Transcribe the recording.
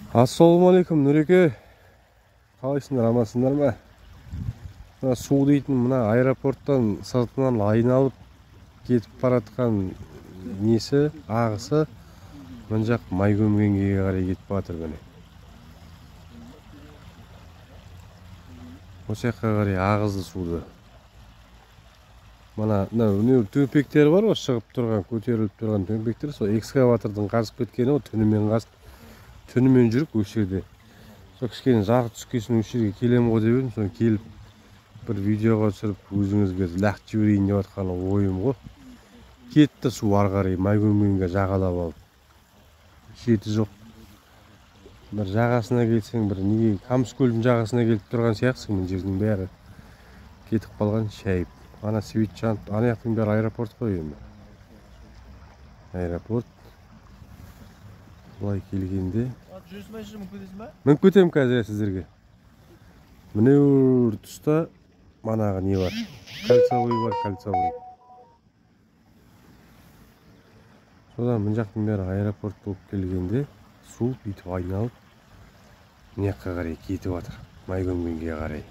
Ассалаумағалейкум, Нұреке. Қалайсыңдар, амансыңдар ма? Мына су дейтін мына аэропорттан сыртынан айналып кетіп баратқан несі, ағысы мына жақ Майкөмгенге қарай кетіп жатыр міне. Осы жаққа қарай ағызды суды. Мына мына төмпектер бар ғой, шығып тұрған, көтеріліп тұрған төмпектер, сол экскаватордың қазып кеткені ғой, түнімен қазып, түнімен жүріп осы жерде. Сол кішкене жарық түскесін осы жерге келемін ғой деп едім, соны келіп бір видеоға түсіріп өзіңізге лақтырып жіберейін деп жатқан ойым ғой. Кетті су ары қарай Майкөмгенге жағалап алып. Шеті жоқ. Бір жағасына келсең, бір неге Қамыскөлдің жағасына келіп тұрған сияқтысың, мына жердің бәрі кетіп қалған шайып. Ана свет жанып, ана жақтың бәрі аэропорт қой енді. Аэропорт. Былай келгенде жүрсің ба, мініп кетесің ба? Мініп кетемін қазір сіздерге. Міне тұста манағы не бар? Кольцевой бар, кольцевой. Содан мына жақтың бәрі аэропорт болып келгенде су бүйтіп айналып мына жаққа қарай кетіп жатыр, Майкөмгенге қарай.